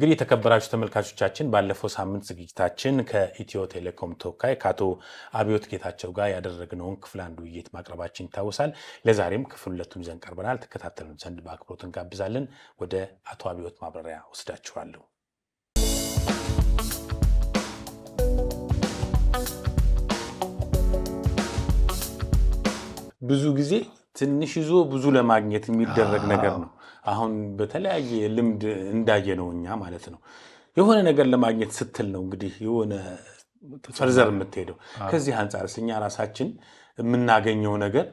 እንግዲህ የተከበራችሁ ተመልካቾቻችን፣ ባለፈው ሳምንት ዝግጅታችን ከኢትዮ ቴሌኮም ተወካይ ከአቶ አብዮት ጌታቸው ጋር ያደረግነውን ክፍል አንድ ውይይት ማቅረባችን ይታወሳል። ለዛሬም ክፍል ሁለቱን ይዘን ቀርበናል። ተከታተሉን ዘንድ በአክብሮት እንጋብዛለን። ወደ አቶ አብዮት ማብራሪያ ወስዳችኋለሁ። ብዙ ጊዜ ትንሽ ይዞ ብዙ ለማግኘት የሚደረግ ነገር ነው። አሁን በተለያየ ልምድ እንዳየነው እኛ ማለት ነው። የሆነ ነገር ለማግኘት ስትል ነው እንግዲህ የሆነ further የምትሄደው። ከዚህ አንጻር እኛ ራሳችን የምናገኘው ነገር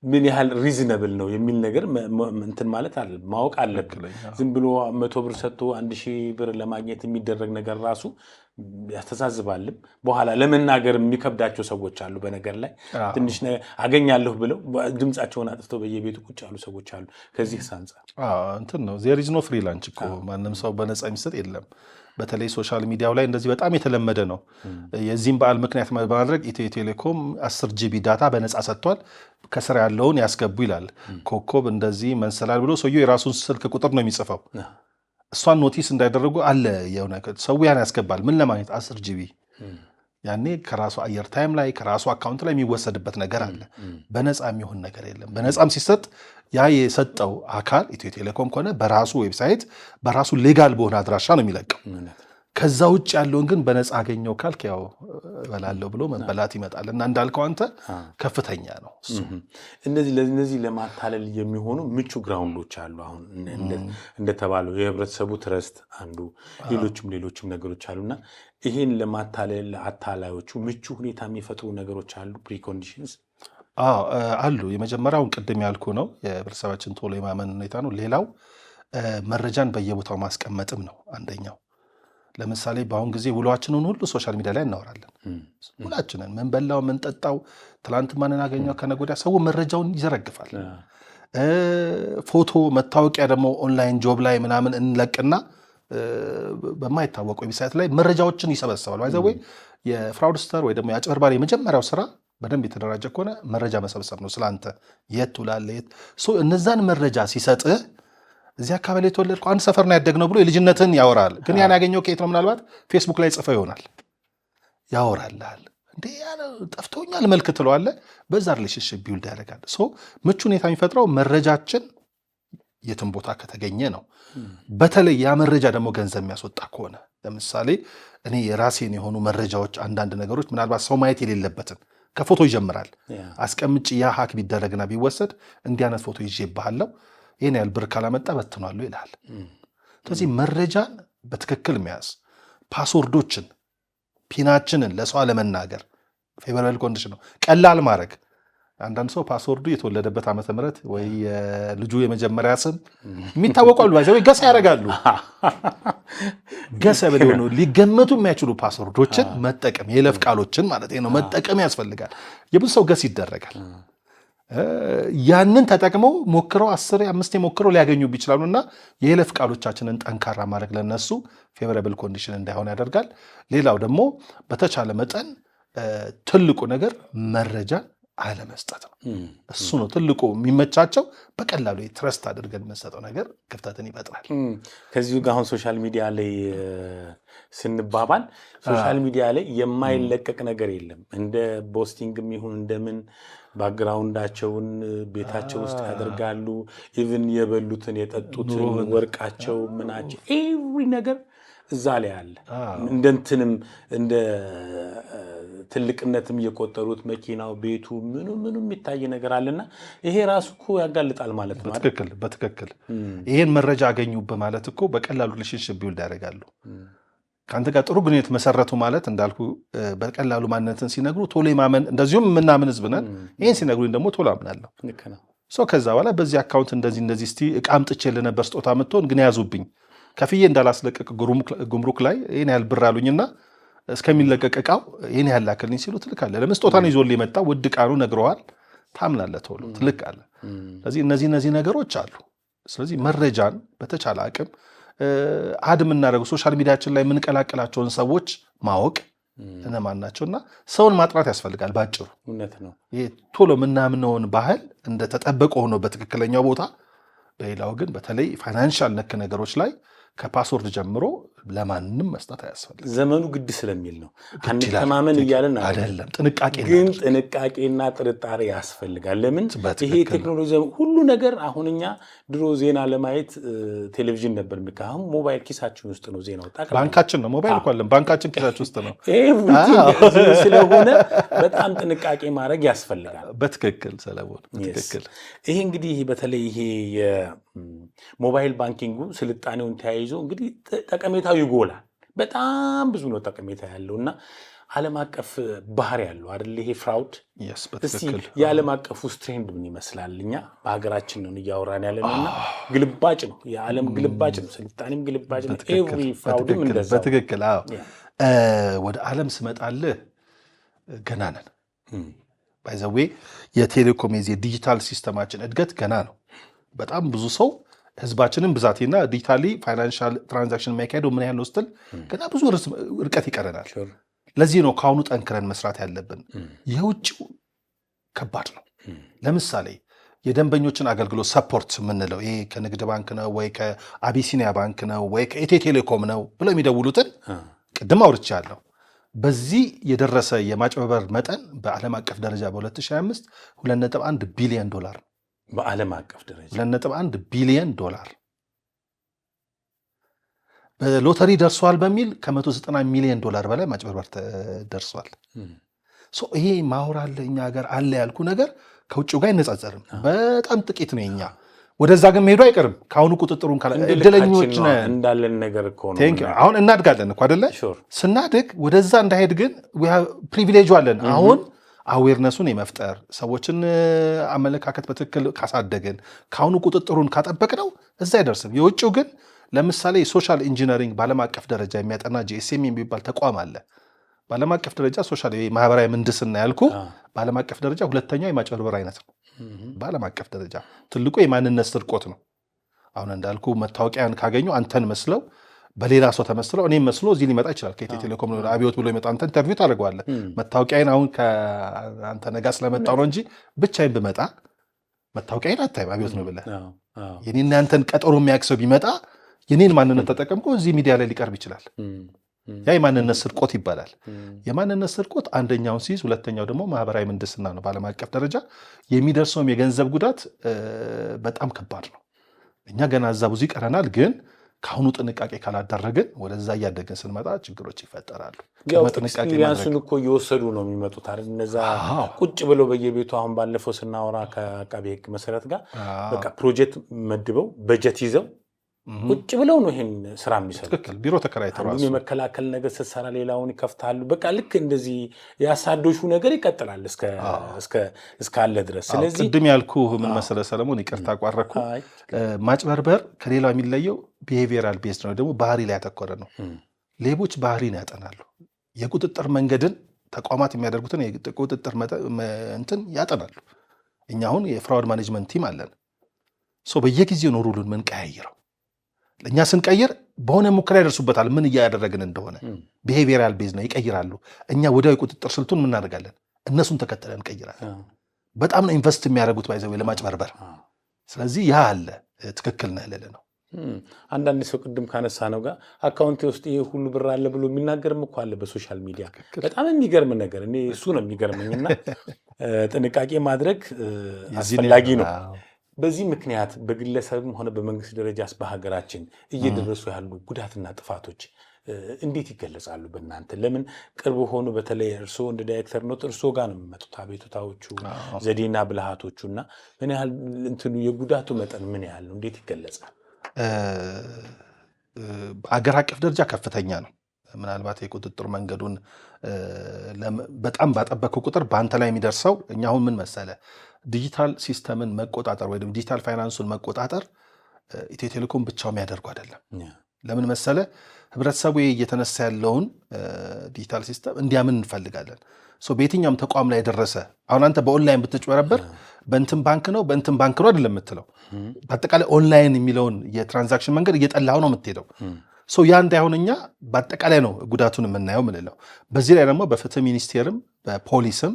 ምን ያህል reasonable ነው የሚል ነገር እንትን ማለት ማወቅ አለብን። ዝም ብሎ 100 ብር ሰጥቶ 1,000 ብር ለማግኘት የሚደረግ ነገር ራሱ ያስተዛዝባልም። በኋላ ለመናገር የሚከብዳቸው ሰዎች አሉ። በነገር ላይ ትንሽ አገኛለሁ ብለው ድምፃቸውን አጥፍተው በየቤቱ ቁጭ ያሉ ሰዎች አሉ። ከዚህ አንጻር እንትን ነው፣ there is no free lunch እኮ። ማንም ሰው በነፃ የሚሰጥ የለም። በተለይ social media ው ላይ እንደዚህ በጣም የተለመደ ነው። የዚህም በዓል ምክንያት በማድረግ ኢትዮ ቴሌኮም 10 GB data በነፃ ሰጥቷል፣ ከስር ያለውን ያስገቡ ይላል። ኮከብ እንደዚህ መንሰላል ብሎ ሰውየው የራሱን ስልክ ቁጥር ነው የሚጽፈው። እሷን notice እንዳይደረጉ አለ የሆነ ሰው ያን ያስገባል። ምን ለማግኘት? 10 GB። ያኔ ከራሱ አየር time ላይ፣ ከራሱ account ላይ የሚወሰድበት ነገር አለ። በነፃ የሚሆን ነገር የለም። በነፃም ሲሰጥ ያ የሰጠው አካል ኢትዮ ቴሌኮም ከሆነ በራሱ website፣ በራሱ legal በሆነ አድራሻ ነው የሚለቀው። ከዛ ውጭ ያለውን ግን በነፃ አገኘው ካልክ ያው እበላለሁ ብሎ መበላት ይመጣል እና እንዳልከው አንተ ከፍተኛ ነው እሱ። እነዚህ ለማታለል የሚሆኑ ምቹ ground ኦች አሉ። አሁን እንደተባለው የህብረተሰቡ trust አንዱ፣ ሌሎችም ሌሎችም ነገሮች አሉና ይህን ለማታለል አታላዮቹ ምቹ ሁኔታ የሚፈጥሩ ነገሮች አሉ፣ preconditions። አሉ። የመጀመሪያውን ቅድም ያልኩ ነው፣ የህብረተሰባችን ቶሎ የማመን ሁኔታ ነው። ሌላው መረጃን በየቦታው ማስቀመጥም ነው አንደኛው። ለምሳሌ በአሁን ጊዜ ውሏችንን ሁሉ social media ላይ እናወራለን። ውላችንን፣ ምን በላው፣ ምን ጠጣው፣ ትላንት ማንን አገኘው፣ ከነገ ወዲያ ሰው መረጃውን ይዘረግፋል። ፎቶ፣ መታወቂያ ደግሞ online job ላይ ምናምን እንለቅና በማይታወቅ website ላይ መረጃዎችን ይሰበሰባል። By the way የ fraudster ወይ ደግሞ የአጭበርባሪ የመጀመሪያው ስራ በደንብ የተደራጀ ከሆነ መረጃ መሰብሰብ ነው። ስለአንተ የት ትውላለህ፣ የት እነዛን መረጃ ሲሰጥህ እዚህ አካባቢ ላይ የተወለድከው፣ አንድ ሰፈር ነው ያደግነው ብሎ የልጅነትን ያወራል። ግን ያን ያገኘው ከየት ነው? ምናልባት ፌስቡክ ላይ ጽፈው ይሆናል። ያወራልሃል። እንዴ ጠፍቶኛል መልክ ትለዋለህ። በዛ relationship build ያደርጋል። So ምቹ ሁኔታ የሚፈጥረው መረጃችን የትም ቦታ ከተገኘ ነው። በተለይ ያ መረጃ ደግሞ ገንዘብ የሚያስወጣ ከሆነ፣ ለምሳሌ እኔ የራሴን የሆኑ መረጃዎች፣ አንዳንድ ነገሮች ምናልባት ሰው ማየት የሌለበትን ከፎቶ ይጀምራል፣ አስቀምጬ ያ hack ቢደረግና ቢወሰድ እንዲህ አይነት ፎቶ ይዤብሃለሁ፣ ይህን ያህል ብር ካላመጣ በትኗለሁ ይልሃል። ስለዚህ መረጃን በትክክል መያዝ፣ password ኦችን፣ PIN ኣችንን ለሰው አለመናገር favorable condition ነው። ቀላል ማድረግ። አንዳንድ ሰው password ኡ የተወለደበት ዓመተ ምህረት ወይ የልጁ የመጀመሪያ ስም የሚታወቁ አሉ። ወይ guess ያደርጋሉ። Guessable የሆኑ፣ ሊገመቱ የማይችሉ password ኦችን መጠቀም፣ የይለፍ ቃሎችን ማለት ነው፣ መጠቀም ያስፈልጋል። የብዙ ሰው guess ይደረጋል። ያንን ተጠቅመው ሞክረው፣ 10 አምስቴ ሞክረው ሊያገኙ ይችላሉ። እና የይለፍ ቃሎቻችንን ጠንካራ ማድረግ ለነሱ favorable condition እንዳይሆን ያደርጋል። ሌላው ደግሞ በተቻለ መጠን ትልቁ ነገር መረጃን አለመስጠት ነው። እሱ ነው ትልቁ የሚመቻቸው። በቀላሉ trust አድርገን የምንሰጠው ነገር ክፍተትን ይፈጥራል። ከዚሁ ጋር አሁን social media ላይ ስንባባል social media ላይ የማይለቀቅ ነገር የለም። እንደ boasting ም ይሁን እንደምን background ኣቸውን ቤታቸው ውስጥ ያደርጋሉ። Even የበሉትን፣ የጠጡትን፣ ወርቃቸው፣ ምናቸው፣ every ነገር እዛ ላይ አለ። እንደ እንትንም እንደ ትልቅነትም እየቆጠሩት መኪናው፣ ቤቱ፣ ምኑ ምኑ የሚታይ ነገር አለና ይሄ ራሱ እኮ ያጋልጣል ማለት ነው። በትክክል በትክክል። ይሄን መረጃ አገኙብህ ማለት እኮ በቀላሉ relationship build ያደርጋሉ። ከአንተ ጋር ጥሩ ግንኙነት መሰረቱ ማለት እንዳልኩ በቀላሉ ማንነትን ሲነግሩ ቶሎ የማመን፣ እንደዚሁም የምናምን ህዝብ ነን። ይህን ሲነግሩኝ ደግሞ ቶሎ አምናለሁ። So ከዛ በኋላ በዚህ account እንደዚህ እንደዚህ እስቲ እቃ አምጥቼልህ ነበር ስጦታ የምትሆን፣ ግን ያዙብኝ፣ ከፍዬ እንዳላስለቅቅ ጉምሩክ ላይ ይህን ያህል ብር አሉኝና እስከሚለቀቅ እቃው ይህን ያህል ላክልኝ ሲሉ ትልካለህ። ለምን? ስጦታ ነው ይዞልህ የመጣ፣ ውድ ዕቃ ነው ነግረዋል። ታምናለህ፣ ቶሎ ትልካለህ። ስለዚህ እነዚህ እነዚህ ነገሮች አሉ። ስለዚህ መረጃን በተቻለ አቅም add የምናደርገው፣ social media ችን ላይ የምንቀላቀላቸውን ሰዎች ማወቅ፣ እነማን ናቸው እና ሰውን ማጥራት ያስፈልጋል። ባጭሩ እውነት ነው። ይሄ ቶሎ የምናምነውን ባህል እንደተጠበቀ ሆኖ በትክክለኛው ቦታ፣ በሌላው ግን በተለይ financial ነክ ነገሮች ላይ ከ password ጀምሮ ለማንም መስጠት አያስፈልግም። ዘመኑ ግድ ስለሚል ነው። ግድ ይላል። አንተማመን እያለን አይደለም፣ ጥንቃቄ ግን ጥንቃቄና ጥርጣሬ ያስፈልጋል። ለምን ይሄ ቴክኖሎጂ ሁሉ ነገር አሁን እኛ ድሮ ዜና ለማየት ቴሌቪዥን ነበር የሚካ፣ አሁን ሞባይል ኪሳችን ውስጥ ነው ዜናው። ባንካችን ነው ሞባይል እኮ አለን፣ ባንካችን ኪሳችን ውስጥ ነው ስለሆነ በጣም ጥንቃቄ ማድረግ ያስፈልጋል። በትክክል ሰለሞን፣ በትክክል። ይሄ እንግዲህ በተለይ ይሄ የ mobile banking ኡ ስልጣኔውን ተያይዞ እንግዲህ ጠቀሜታው ይጎላል። በጣም ብዙ ነው ጠቀሜታ ያለው እና ዓለም አቀፍ ባህሪ ያለው አይደል? ይሄ fraud። እስቲ የዓለም አቀፉ trend ምን ይመስላል? እኛ በሀገራችን ነው እያወራን ያለ ነው እና ግልባጭ ነው፣ የዓለም ግልባጭ ነው፣ ስልጣኔም ግልባጭ ነው። Every fraud ም እንደዛ። በትክክል። አዎ። ወደ ዓለም ስመጣልህ ገና ነን። By the way የቴሌኮም የዚህ ዲጂታል system ኣችን እድገት ገና ነው። በጣም ብዙ ሰው ህዝባችንን ብዛቴና digitally financial transaction የሚያካሄደው ምን ያህል ነው ስትል ገና ብዙ ርቀት ይቀረናል። ለዚህ ነው ከአሁኑ ጠንክረን መስራት ያለብን። የውጭው ከባድ ነው። ለምሳሌ የደንበኞችን አገልግሎት support የምንለው ይሄ ከንግድ ባንክ ነው ወይ ከአቢሲኒያ ባንክ ነው ወይ ከኢትዮ ቴሌኮም ነው ብለው የሚደውሉትን ቅድም አውርቻለሁ። በዚህ የደረሰ የማጭበርበር መጠን በዓለም አቀፍ ደረጃ በ2025 2.1 ቢሊዮን ዶላር ነው። በዓለም አቀፍ ደረጃ 2.1 ቢሊዮን ዶላር። በሎተሪ ደርሷል በሚል ከ190 ሚሊዮን ዶላር በላይ ማጭበርበር ደርሷል። ይሄ ማውራለ እኛ ሀገር አለ ያልኩ ነገር ከውጭው ጋር አይነጻጸርም። በጣም ጥቂት ነው የኛ። ወደዛ ግን መሄዱ አይቀርም። ከአሁኑ ቁጥጥሩን እድለኞች ነን እንዳለን ነገር እኮ ነው። አሁን እናድጋለን እኮ አይደለ? ስናድግ ወደዛ እንዳይሄድ ግን privilege ኡ አለን። አሁን awareness ኡን የመፍጠር ሰዎችን አመለካከት በትክክል ካሳደግን፣ ከአሁኑ ቁጥጥሩን ካጠበቅነው እዛ አይደርስም። የውጭው ግን ለምሳሌ የ social engineering በዓለም አቀፍ ደረጃ የሚያጠና GSM የሚባል ተቋም አለ። በዓለም አቀፍ ደረጃ social ማህበራዊ ምህንድስና ያልኩ በዓለም አቀፍ ደረጃ ሁለተኛው የማጭበርበር አይነት ነው። በዓለም አቀፍ ደረጃ ትልቁ የማንነት ስርቆት ነው። አሁን እንዳልኩ መታወቂያን ካገኙ አንተን መስለው በሌላ ሰው ተመስለው እኔም መስሎ እዚህ ሊመጣ ይችላል። ከኢትዮ ቴሌኮም አብዮት ብሎ ይመጣ፣ አንተ interview ታደርገዋለህ። መታወቂያን አሁን ከአንተ ነጋ ስለመጣው ነው እንጂ ብቻዬን ብመጣ መታወቂያን አታይም። አብዮት ነው ብለህ የኔና አንተን ቀጠሮ የሚያውቅ ሰው ቢመጣ የኔን ማንነት ተጠቀምቆ እዚህ ሚዲያ ላይ ሊቀርብ ይችላል። ያ የማንነት ስርቆት ይባላል። የማንነት ስርቆት አንደኛውን ሲይዝ፣ ሁለተኛው ደግሞ ማህበራዊ ምህንድስና ነው። በዓለም አቀፍ ደረጃ የሚደርሰውም የገንዘብ ጉዳት በጣም ከባድ ነው። እኛ ገና እዛ ብዙ ይቀረናል፣ ግን ከአሁኑ ጥንቃቄ ካላደረግን ወደዛ እያደግን ስንመጣ ችግሮች ይፈጠራሉ። Experience ኡን እኮ እየወሰዱ ነው የሚመጡት አይደል? እነዛ ቁጭ ብለው በየቤቱ አሁን ባለፈው ስናወራ ከአቃቤ ሕግ መሰረት ጋር በቃ ፕሮጀክት መድበው በጀት ይዘው ቁጭ ብለው ነው ይሄን ስራ የሚሰሩት። ትክክል። ቢሮ ተከራይተው አንዱን የመከላከል ነገር ስትሰራ ሌላውን ይከፍታሉ። በቃ ልክ እንደዚህ ያሳዶሹ ነገር ይቀጥላል እስካለ ድረስ። ስለዚህ ቅድም ያልኩህ ምን መሰለህ ሰለሞን፣ ይቅርታ አቋረጥኩ። ማጭበርበር ከሌላው የሚለየው behavioral based ነው፣ ደግሞ ባህሪ ላይ ያተኮረ ነው። ሌቦች ባህሪን ያጠናሉ። የቁጥጥር መንገድን ተቋማት የሚያደርጉትን የቁጥጥር እንትን ያጠናሉ። እኛ አሁን የ fraud management team አለን። በየጊዜው ነው rule ኡን ምንቀያይረው። እኛ ስንቀይር በሆነ ሙከራ ይደርሱበታል፣ ምን እያደረግን እንደሆነ። Behavioral base ነው፣ ይቀይራሉ። እኛ ወዲያው የቁጥጥር ስልቱን ምን እናደርጋለን? እነሱን ተከትለን እንቀይራለን። በጣም ነው invest የሚያደርጉት by the way ለማጭበርበር። ስለዚህ ያ አለ። ትክክል ነህ ልልህ ነው። አንዳንድ ሰው ቅድም ካነሳ ነው ጋር account ኤ ውስጥ ይሄ ሁሉ ብር አለ ብሎ የሚናገርም እኮ አለ በ social media። በጣም የሚገርም ነገር፣ እኔ እሱ ነው የሚገርመኝ። እና ጥንቃቄ ማድረግ አስፈላጊ ነው። በዚህ ምክንያት በግለሰብም ሆነ በመንግስት ደረጃስ በሀገራችን እየደረሱ ያሉ ጉዳትና ጥፋቶች እንዴት ይገለጻሉ? በእናንተ ለምን ቅርብ ሆኑ? በተለይ እርስዎ እንደ ዳይሬክተር ኖት፣ እርስዎ ጋር ነው የሚመጡት አቤቱታዎቹ፣ ዘዴና ብልሃቶቹ እና ምን ያህል እንትኑ የጉዳቱ መጠን ምን ያህል ነው? እንዴት ይገለጻል? በአገር አቀፍ ደረጃ ከፍተኛ ነው። ምናልባት የቁጥጥር መንገዱን በጣም ባጠበቅኩ ቁጥር በአንተ ላይ የሚደርሰው፣ እኛ አሁን ምን መሰለ፣ digital system ን መቆጣጠር ወይ digital finance ኡን መቆጣጠር ኢትዮ ቴሌኮም ብቻው የሚያደርጉ አይደለም። ለምን መሰለ፣ ህብረተሰቡ እየተነሳ ያለውን digital system እንዲያምን እንፈልጋለን። በየትኛውም ተቋም ላይ የደረሰ፣ አሁን አንተ በኦንላይን ብትጭበረበር በእንትን ባንክ ነው በእንትን ባንክ ነው አይደለም የምትለው፣ በአጠቃላይ ኦንላይን የሚለውን የ transaction መንገድ እየጠላው ነው የምትሄደው። ያ እንዳይሆን እኛ በአጠቃላይ ነው ጉዳቱን የምናየው ምንለው። በዚህ ላይ ደግሞ በፍትህ ሚኒስቴርም በፖሊስም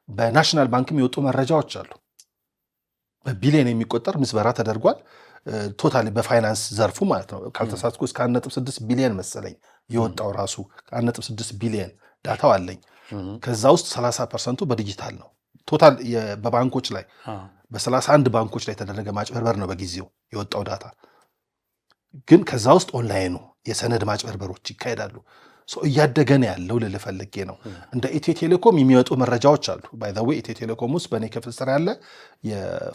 በ national ባንክም የወጡ መረጃዎች አሉ። በቢሊዮን የሚቆጠር ምዝበራ ተደርጓል። Totally በፋይናንስ ዘርፉ ማለት ነው። ካልተሳሳትኩ እስከ 1.6 ቢሊዮን መሰለኝ የወጣው፣ ራሱ 1.6 ቢሊዮን data ው አለኝ። ከዛ ውስጥ 30% ኡ በዲጂታል ነው። Total በባንኮች ላይ፣ በ31 ባንኮች ላይ የተደረገ ማጭበርበር ነው በጊዜው የወጣው data። ግን ከዛ ውስጥ ኦንላይኑ የሰነድ ማጭበርበሮች ይካሄዳሉ። እያደገ ነው ያለው ልልህ ፈልጌ ነው። እንደ ኢትዮ ቴሌኮም የሚወጡ መረጃዎች አሉ። By the way፣ ኢትዮ ቴሌኮም ውስጥ በእኔ ክፍል ስር ያለ የ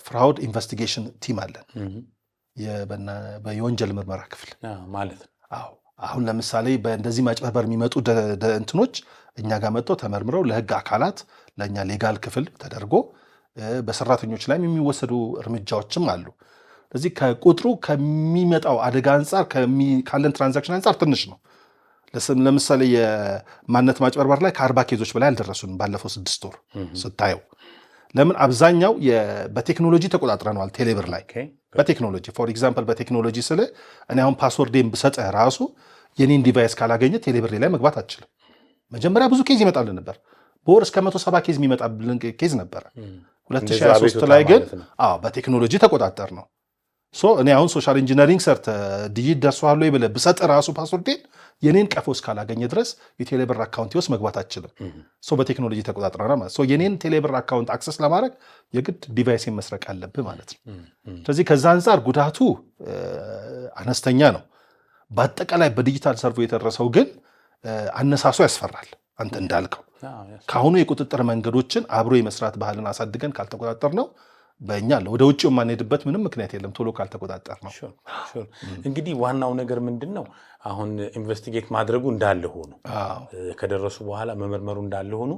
fraud investigation team አለን፣ የወንጀል ምርመራ ክፍል ማለት ነው። አዎ፣ አሁን ለምሳሌ በእንደዚህ ማጭበርበር የሚመጡ እንትኖች እኛ ጋር መጥተው ተመርምረው ለህግ አካላት፣ ለእኛ legal ክፍል ተደርጎ በሰራተኞች ላይም የሚወሰዱ እርምጃዎችም አሉ። ስለዚህ ከቁጥሩ ከሚመጣው አደጋ አንጻር፣ ካለን transaction አንጻር ትንሽ ነው። ለምሳሌ የማንነት ማጭበርበር ላይ ከ40 case ኦች በላይ አልደረሱንም ባለፈው 6 ወር ስታየው። ለምን? አብዛኛው በቴክኖሎጂ ተቆጣጥረነዋል። ቴሌብር ላይ በቴክኖሎጂ፣ for example፣ በቴክኖሎጂ ስለ እኔ አሁን password ኤን ብሰጥህ ራሱ የኔን device ካላገኘ ቴሌብር ላይ መግባት አትችልም። መጀመሪያ ብዙ case ይመጣልን ነበር። በወር እስከ 170 case የሚመጣብልን case ነበረ። 2023 ላይ ግን አዎ በቴክኖሎጂ ተቆጣጠርነው። So እኔ አሁን social engineering ሰርተህ digit ደርሶሃል ወይ ብለህ ብሰጥ ራሱ password ኤን የኔን ቀፎ እስካላገኘ ድረስ የቴሌብር account ውስጥ መግባት አትችልም። So በቴክኖሎጂ ተቆጣጥረናል ማለት፣ so የኔን ቴሌብር account access ለማድረግ የግድ device ኤን መስረቅ አለብህ ማለት ነው። ስለዚህ ከዛ አንጻር ጉዳቱ አነስተኛ ነው። በአጠቃላይ በዲጂታል ዘርፉ የደረሰው ግን አነሳሱ ያስፈራል። አንተ እንዳልከው ከአሁኑ የቁጥጥር መንገዶችን አብሮ የመስራት ባህልን አሳድገን ካልተቆጣጠርነው በእኛ አለ ወደ ውጭ የማንሄድበት ምንም ምክንያት የለም፣ ቶሎ ካልተቆጣጠርነው። እንግዲህ ዋናው ነገር ምንድን ነው? አሁን investigate ማድረጉ እንዳለ ሆኖ፣ ከደረሱ በኋላ መመርመሩ እንዳለ ሆኖ፣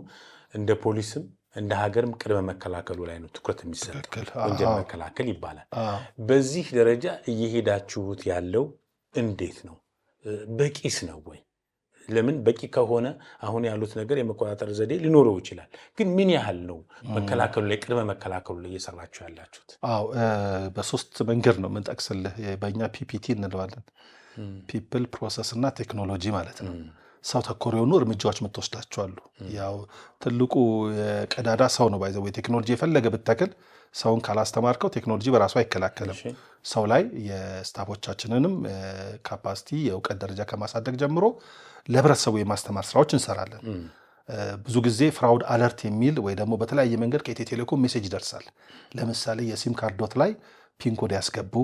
እንደ ፖሊስም እንደ ሀገርም ቅድመ መከላከሉ ላይ ነው ትኩረት የሚሰጠው። ወንጀል መከላከል ይባላል። በዚህ ደረጃ እየሄዳችሁት ያለው እንዴት ነው? በቂስ ነው ወይ? ለምን፣ በቂ ከሆነ አሁን ያሉት ነገር የመቆጣጠር ዘዴ ሊኖረው ይችላል። ግን ምን ያህል ነው መከላከሉ ላይ፣ ቅድመ መከላከሉ ላይ እየሰራችሁ ያላችሁት? አዎ፣ በሶስት መንገድ ነው የምንጠቅስልህ። በእኛ PPT እንለዋለን። People፣ process እና ቴክኖሎጂ ማለት ነው። ሰው ተኮር የሆኑ እርምጃዎች የምትወስዳቸው አሉ። ያው ትልቁ ቀዳዳ ሰው ነው። By the way፣ ቴክኖሎጂ የፈለገ ብተክል ሰውን ካላስተማርከው ቴክኖሎጂ በራሱ አይከላከልም። ሰው ላይ የ staff ኦቻችንንም capacity፣ የእውቀት ደረጃ ከማሳደግ ጀምሮ ለህብረተሰቡ የማስተማር ስራዎች እንሰራለን። ብዙ ጊዜ fraud alert የሚል ወይ ደግሞ በተለያየ መንገድ ከኢትዮ ቴሌኮም message ይደርሳል። ለምሳሌ የሲም ካርዶት ላይ PIN code ያስገቡ፣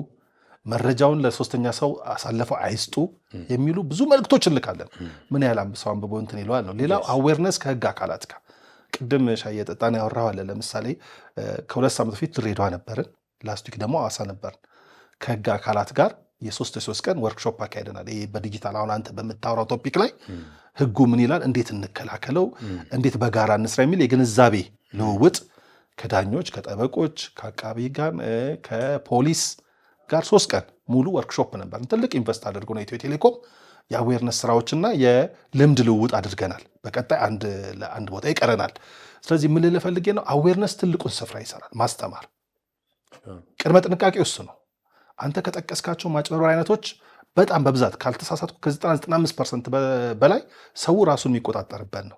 መረጃውን ለሶስተኛ ሰው አሳልፈው አይስጡ የሚሉ ብዙ መልእክቶች እንልካለን። ምን ያህል ሰው አንብቦ እንትን ይለዋል ነው። ሌላው awareness ከህግ አካላት ጋር፣ ቅድም ሻይ እየጠጣን ያወራው አለ። ለምሳሌ ከ2 ሳምንት በፊት ድሬዳዋ ነበርን፣ last week ደግሞ ሐዋሳ ነበርን። ከህግ አካላት ጋር የሶስት የሶስት ቀን ወርክሾፕ አካሄደናል። ይሄ በዲጂታል አሁን አንተ በምታወራው topic ላይ ህጉ ምን ይላል፣ እንዴት እንከላከለው፣ እንዴት በጋራ እንስራ የሚል የግንዛቤ ልውውጥ ከዳኞች፣ ከጠበቆች፣ ከአቃቢ ጋር፣ ከፖሊስ ጋር 3 ቀን ሙሉ ወርክሾፕ ነበር። ትልቅ invest አድርጎ ነው ኢትዮ ቴሌኮም፣ የ awareness ስራዎችና የልምድ ልውውጥ አድርገናል። በቀጣይ አንድ ለአንድ ቦታ ይቀረናል። ስለዚህ ምን ልልህ ፈልጌ ነው፣ awareness ትልቁን ስፍራ ይሰራል። ማስተማር፣ ቅድመ ጥንቃቄ እሱ ነው። አንተ ከጠቀስካቸው ማጭበርበር አይነቶች በጣም በብዛት፣ ካልተሳሳትኩ ከ95% በላይ ሰው ራሱን የሚቆጣጠርበት ነው።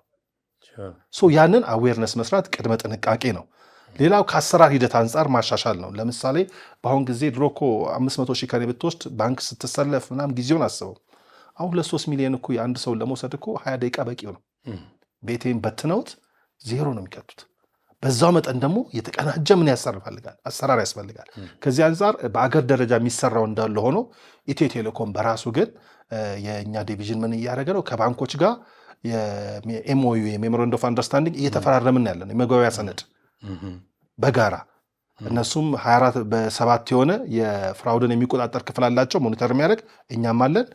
So ያንን awareness መስራት ቅድመ ጥንቃቄ ነው። ሌላው ከአሰራር ሂደት አንጻር ማሻሻል ነው። ለምሳሌ በአሁን ጊዜ፣ ድሮ እኮ 500 ሺህ ከኔ ብትወስድ ባንክ ስትሰለፍ ምናምን ጊዜውን አስበው። አሁን 2-3 ሚሊዮን እኮ የአንድ ሰውን ለመውሰድ እኮ 20 ደቂቃ በቂው ነው። ቤቴን በትነውት ዜሮ ነው የሚከቱት። በዛው መጠን ደግሞ የተቀናጀ ምን ያስፈልጋል? አሰራር ያስፈልጋል። ከዚህ አንጻር በአገር ደረጃ የሚሰራው እንዳለ ሆኖ ኢትዮ ቴሌኮም በራሱ ግን የእኛ division ምን እያደረገ ነው? ከባንኮች ጋር የ MOU፣ የ memorandum of understanding እየተፈራረምን ያለን፣ የመግባቢያ ሰነድ በጋራ። እነሱም 24 በ7 የሆነ የ fraud ን የሚቆጣጠር ክፍል አላቸው፣ monitor የሚያደርግ፣ እኛም አለን።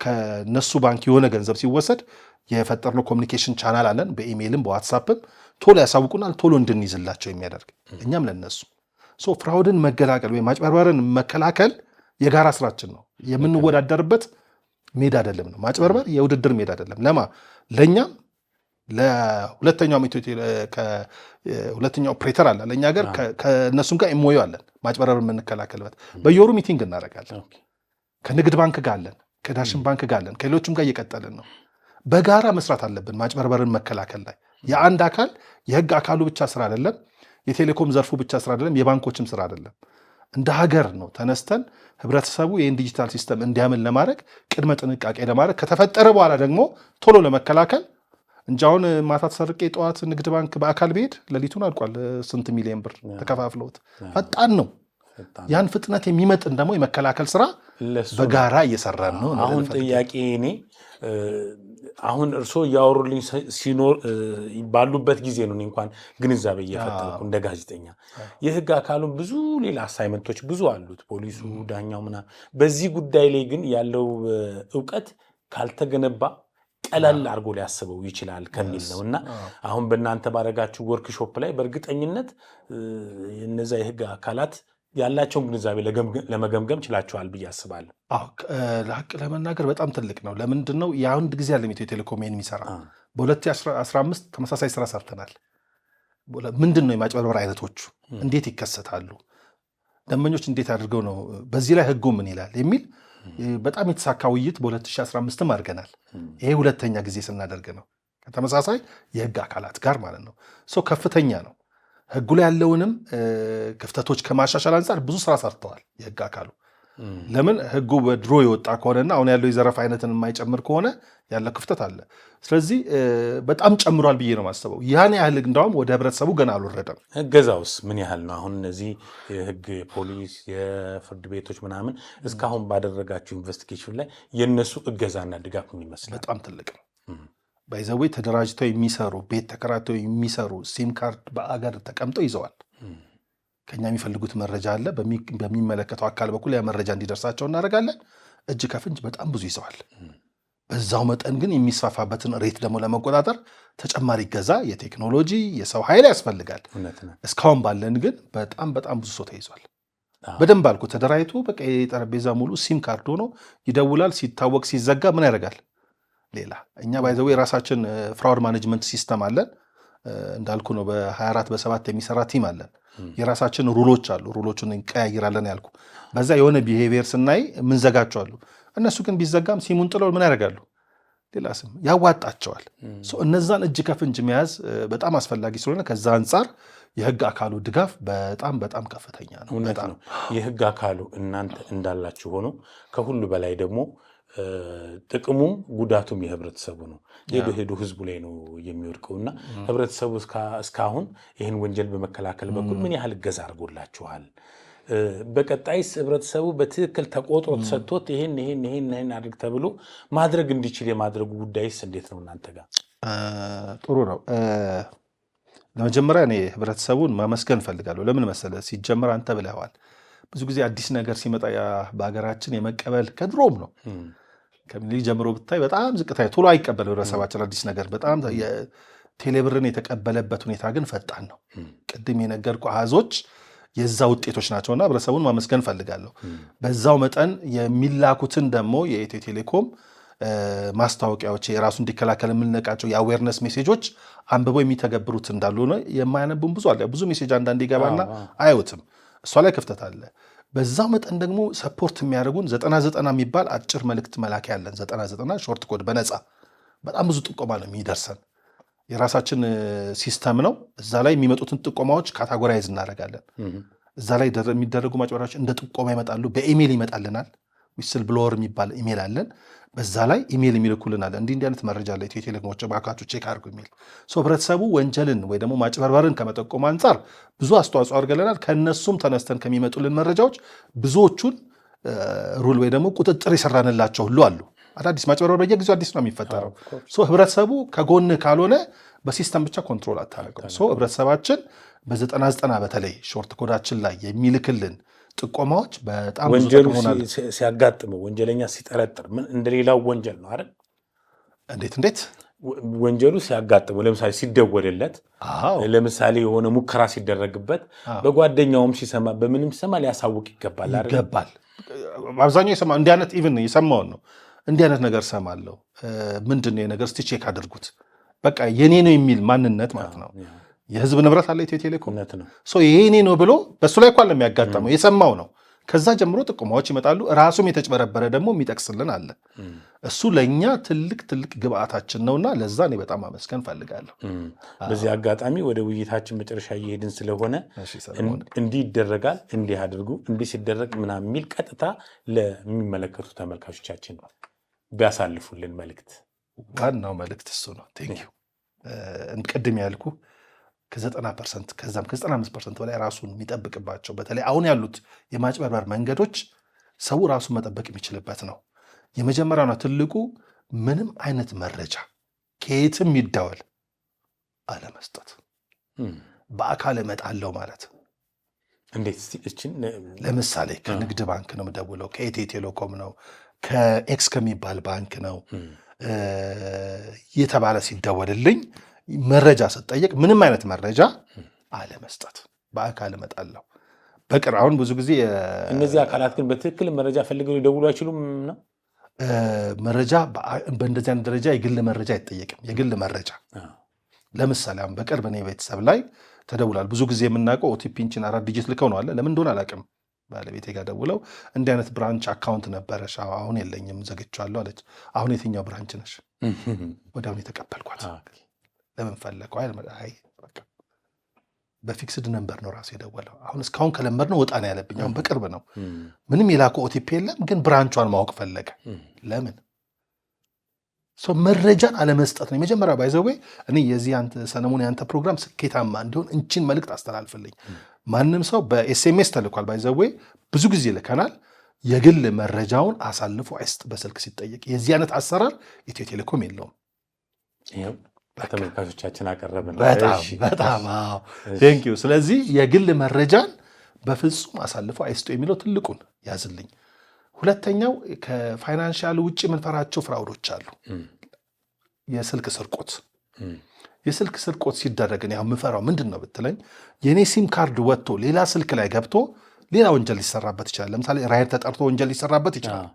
ከነሱ ባንክ የሆነ ገንዘብ ሲወሰድ የፈጠርነው communication channel አለን። በኢሜይልም በዋትሳፕም ቶሎ ያሳውቁናል፣ ቶሎ እንድንይዝላቸው የሚያደርግ፣ እኛም ለነሱ። So fraud ን መገላገል ወይም ማጭበርበርን መከላከል የጋራ ስራችን ነው። የምንወዳደርበት ሜዳ አይደለም ነው። ማጭበርበር የውድድር ሜዳ አይደለም። ለማ ለእኛም ለሁለተኛው ሁለተኛው ኦፕሬተር አለ ለእኛ ሀገር፣ ከእነሱም ጋር MOU አለን ማጭበርበር የምንከላከልበት። በየወሩ meeting እናደርጋለን። ከንግድ ባንክ ጋር አለን፣ ከዳሽን ባንክ ጋር አለን፣ ከሌሎችም ጋር እየቀጠልን ነው። በጋራ መስራት አለብን ማጭበርበርን መከላከል ላይ። የአንድ አካል የህግ አካሉ ብቻ ስራ አይደለም። የቴሌኮም ዘርፉ ብቻ ስራ አይደለም፣ የባንኮችም ስራ አይደለም። እንደ ሀገር ነው ተነስተን ህብረተሰቡ ይህን digital system እንዲያምን ለማድረግ፣ ቅድመ ጥንቃቄ ለማድረግ፣ ከተፈጠረ በኋላ ደግሞ ቶሎ ለመከላከል እንጂ አሁን ማታ ተሰርቄ ጠዋት ንግድ ባንክ በአካል ብሄድ ሌሊቱን አልቋል። ስንት ሚሊዮን ብር ተከፋፍለውት ፈጣን ነው። ያን ፍጥነት የሚመጥን ደግሞ የመከላከል ስራ በጋራ እየሰራን ነው። አሁን ጥያቄ እኔ አሁን እርስዎ እያወሩልኝ ሲኖር ባሉበት ጊዜ ነው እኔ እንኳን ግንዛቤ እየፈጠርኩ እንደ ጋዜጠኛ። የህግ አካሉን ብዙ ሌላ assignment ኦች ብዙ አሉት፣ ፖሊሱ፣ ዳኛው ምናምን። በዚህ ጉዳይ ላይ ግን ያለው እውቀት ካልተገነባ ቀለል አድርጎ ሊያስበው ይችላል ከሚል ነው። እና አሁን በእናንተ ባረጋችሁ ወርክሾፕ ላይ በእርግጠኝነት እነዛ የህግ አካላት ያላቸውን ግንዛቤ ለመገምገም ችላችኋል ብዬ አስባለሁ። ለሀቅ ለመናገር በጣም ትልቅ ነው። ለምንድን ነው? የአንድ ጊዜ አለም ኢትዮ ቴሌኮም ይሄን የሚሰራ። በ2015 ተመሳሳይ ስራ ሰርተናል። ምንድን ነው የማጭበርበር አይነቶቹ፣ እንዴት ይከሰታሉ፣ ደንበኞች እንዴት አድርገው ነው፣ በዚህ ላይ ህጉ ምን ይላል የሚል በጣም የተሳካ ውይይት በ2015ም አድርገናል። ይሄ ሁለተኛ ጊዜ ስናደርግ ነው ከተመሳሳይ የህግ አካላት ጋር ማለት ነው። So ከፍተኛ ነው። ህጉ ላይ ያለውንም ክፍተቶች ከማሻሻል አንጻር ብዙ ስራ ሰርተዋል የህግ አካሉ። ለምን ህጉ በድሮ የወጣ ከሆነና አሁን ያለው የዘረፋ አይነትን የማይጨምር ከሆነ ያለ ክፍተት አለ። ስለዚህ በጣም ጨምሯል ብዬ ነው የማስበው። ያን ያህል እንዳውም ወደ ህብረተሰቡ ገና አልወረደም። እገዛውስ ምን ያህል ነው? አሁን እነዚህ የህግ፣ የፖሊስ፣ የፍርድ ቤቶች ምናምን እስካሁን ባደረጋችሁ investigation ላይ የእነሱ እገዛና ድጋፍ ምን ይመስላል? በጣም ትልቅ ነው። By the way ተደራጅተው የሚሰሩ፣ ቤት ተከራይተው የሚሰሩ፣ ሲም ካርድ በአገር ተቀምጠው ይዘዋል። ከኛ የሚፈልጉት መረጃ አለ። በሚመለከተው አካል በኩል ያ መረጃ እንዲደርሳቸው እናደርጋለን። እጅ ከፍንጅ በጣም ብዙ ይዘዋል። በዛው መጠን ግን የሚስፋፋበትን rate ደግሞ ለመቆጣጠር ተጨማሪ እገዛ የቴክኖሎጂ፣ የሰው ኃይል ያስፈልጋል። እስካሁን ባለን ግን በጣም በጣም ብዙ ሰው ተይዟል። በደንብ አልኩ ተደራጅቶ በቃ የጠረጴዛ ሙሉ ሲም ካርድ ሆኖ ይደውላል። ሲታወቅ ሲዘጋ ምን ያደርጋል? ሌላ እኛ by the way የራሳችን fraud management system አለን። እንዳልኩ ነው በ24 በ7 የሚሰራ team አለን። የራሳችን rule ኦች አሉ። Rule ኦቹን እንቀያይራለን ያልኩ በዛ የሆነ behavior ስናይ ምንዘጋቸው አሉ። እነሱ ግን ቢዘጋም ሲሙን ጥለው ምን ያደርጋሉ? ሌላ ስም ያዋጣቸዋል። እነዛን እጅ ከፍንጅ መያዝ በጣም አስፈላጊ ስለሆነ ከዛ አንጻር የህግ አካሉ ድጋፍ በጣም በጣም ከፍተኛ ነው። እውነት ነው። የህግ አካሉ እናንተ እንዳላችሁ ሆኖ ከሁሉ በላይ ደግሞ ጥቅሙም ጉዳቱም የህብረተሰቡ ነው። ሄዶ ሄዶ ህዝቡ ላይ ነው የሚወድቀው እና ህብረተሰቡ እስካሁን ይህን ወንጀል በመከላከል በኩል ምን ያህል እገዛ አድርጎላችኋል? በቀጣይስ ህብረተሰቡ በትክክል ተቆጥሮ ተሰጥቶት ይህን ይህን ይህን ይህን አድርግ ተብሎ ማድረግ እንዲችል የማድረጉ ጉዳይስ እንዴት ነው እናንተ ጋር? ጥሩ ነው። ለመጀመሪያ እኔ ህብረተሰቡን ማመስገን እፈልጋለሁ። ለምን መሰለህ? ሲጀመር አንተ ብለኸዋል። ብዙ ጊዜ አዲስ ነገር ሲመጣ በሀገራችን የመቀበል ከድሮም ነው፣ ከምኒልክ ጀምሮ ብታይ በጣም ዝቅታ፣ ቶሎ አይቀበል ህብረተሰባችን አዲስ ነገር። በጣም ቴሌብርን የተቀበለበት ሁኔታ ግን ፈጣን ነው። ቅድም የነገርኩህ አሃዞች የዛ ውጤቶች ናቸውና ህብረተሰቡን ማመስገን እፈልጋለሁ። በዛው መጠን የሚላኩትን ደግሞ የኢትዮ ቴሌኮም ማስታወቂያዎች፣ የራሱ እንዲከላከል የምንለቃቸው የ awareness message ኦች አንብበው የሚተገብሩት እንዳሉ ነው። የማያነቡም ብዙ አለ። ብዙ message አንዳንድ ይገባና አያዩትም። እሷ ላይ ክፍተት አለ። በዛው መጠን ደግሞ support የሚያደርጉን 9090 የሚባል አጭር መልእክት መላኪያ አለን። 9090 short code በነፃ በጣም ብዙ ጥቆማ ነው የሚደርሰን። የራሳችን system ነው። እዛ ላይ የሚመጡትን ጥቆማዎች categorize እናደርጋለን። እዛ ላይ የሚደረጉ ማጭበርበሪያዎች እንደ ጥቆማ ይመጣሉ። በኢሜይል ይመጣልናል። Whistle blower የሚባል ኢሜይል አለን። በዛ ላይ ኢሜይል የሚልኩልናል። እንዲህ እንዲህ አይነት መረጃ አለ፣ ኢትዮ ቴሌኮሞች እባካችሁ check አድርጉ የሚል። ህብረተሰቡ ወንጀልን ወይ ደግሞ ማጭበርበርን ከመጠቆም አንጻር ብዙ አስተዋጽኦ አድርገለናል። ከእነሱም ተነስተን ከሚመጡልን መረጃዎች ብዙዎቹን rule ወይ ደግሞ ቁጥጥር የሰራንላቸው ሁሉ አሉ። አዳዲስ ማጭበርበር በየጊዜው አዲስ ነው የሚፈጠረው። ህብረተሰቡ ከጎን ካልሆነ በ system ብቻ control አታደርገው። ህብረተሰባችን በ9090 በተለይ short code ኣችን ላይ የሚልክልን ጥቆማዎች በጣም ብዙ ወንጀሉ ጠቅሞናል። ሲያጋጥመው፣ ወንጀለኛ ሲጠረጥር ምን እንደሌላው ወንጀል ነው አይደል? እንዴት እንዴት? ወንጀሉ ሲያጋጥመው ለምሳሌ ሲደወልለት፣ ለምሳሌ የሆነ ሙከራ ሲደረግበት፣ በጓደኛውም ሲሰማ፣ በምንም ሲሰማ ሊያሳውቅ ይገባል አይደል? ይገባል። አብዛኛው የሰማ እንዲህ አይነት even የሰማውን ነው። እንዲህ አይነት ነገር ሰማለሁ፣ ምንድን ነው የነገር እስቲ check አድርጉት። በቃ የኔ ነው የሚል ማንነት ማለት ነው። የህዝብ ንብረት አለ ኢትዮ ቴሌኮም። እውነት ነው። So የኔ ነው ብሎ በእሱ ላይ እንኳን የሚያጋጠመው የሰማው ነው። ከዛ ጀምሮ ጥቆማዎች ይመጣሉ። ራሱም የተጭበረበረ ደግሞ የሚጠቅስልን አለ። እሱ ለእኛ ትልቅ ትልቅ ግብአታችን ነውና ለዛ እኔ በጣም አመስገን ፈልጋለሁ። በዚህ አጋጣሚ ወደ ውይይታችን መጨረሻ እየሄድን ስለሆነ እንዲህ ይደረጋል፣ እንዲህ አድርጉ፣ እንዲህ ሲደረግ ምናምን የሚል ቀጥታ ለሚመለከቱ ተመልካቾቻችን ቢያሳልፉልን መልእክት። ዋናው መልእክት እሱ ነው። Thank you። ቅድም ያልኩ ከ90% ከዛም ከ95% በላይ ራሱን የሚጠብቅባቸው፣ በተለይ አሁን ያሉት የማጭበርበር መንገዶች ሰው ራሱን መጠበቅ የሚችልበት ነው። የመጀመሪያውና ትልቁ ምንም አይነት መረጃ ከየትም ይደወል አለመስጠት፣ በአካል እመጣለሁ ማለት። እንዴት? ለምሳሌ ከንግድ ባንክ ነው የምደውለው፣ ከኢትዮ ቴሌኮም ነው፣ ከ X ከሚባል ባንክ ነው የተባለ ሲደወልልኝ መረጃ ስጠየቅ ምንም አይነት መረጃ አለመስጠት። በአካል እመጣለሁ። በቅር አሁን ብዙ ጊዜ እነዚህ አካላት ግን በትክክል መረጃ ፈልገው ሊደውሉ አይችሉም ነው? መረጃ በእንደዚህ አይነት ደረጃ የግል መረጃ አይጠየቅም። የግል መረጃ ለምሳሌ አሁን በቅርብ እኔ ቤተሰብ ላይ ተደውላል። ብዙ ጊዜ የምናውቀው OTP ን አራት digit ልከው ነው አለ። ለምን እንደሆነ አላውቅም። ባለቤቴ ጋር ደውለው እንዲህ አይነት branch account ነበረሽ፣ አሁን የለኝም ዘግቼዋለሁ አለች። አሁን የትኛው branch ነሽ? ወዲያውኑ የተቀበልኳት። ለምን ፈለገው? አይ በቃ በ fixed number ነው ራሱ የደወለው። አሁን እስካሁን ከለመድነው ወጣ ነው ያለብኝ። አሁን በቅርብ ነው። ምንም የላከው OTP የለም፣ ግን branch ቿን ማወቅ ፈለገ። ለምን? ሰው መረጃን አለመስጠት ነው የመጀመሪያ። By the way እኔ የዚህ አንተ ሰለሞን የአንተ ፕሮግራም ስኬታማ እንዲሆን እንችን መልእክት አስተላልፍልኝ። ማንም ሰው በ SMS ተልኳል። By the way ብዙ ጊዜ ልከናል። የግል መረጃውን አሳልፎ አይስጥ በስልክ ሲጠየቅ። የዚህ አይነት አሰራር ኢትዮ ቴሌኮም የለውም። ተመልካቾቻችን አቀረብን። በጣም በጣም thank you። ስለዚህ የግል መረጃን በፍጹም አሳልፎ አይስጡ የሚለው ትልቁን ያዝልኝ። ሁለተኛው ከ financial ውጭ የምንፈራቸው fraud ኦች አሉ። የስልክ ስርቆት። የስልክ ስርቆት ሲደረግ እኔ አሁን የምፈራው ምንድን ነው ብትለኝ የእኔ ሲም ካርድ ወጥቶ ሌላ ስልክ ላይ ገብቶ ሌላ ወንጀል ሊሰራበት ይችላል። ለምሳሌ ራይድ ተጠርቶ ወንጀል ሊሰራበት ይችላል።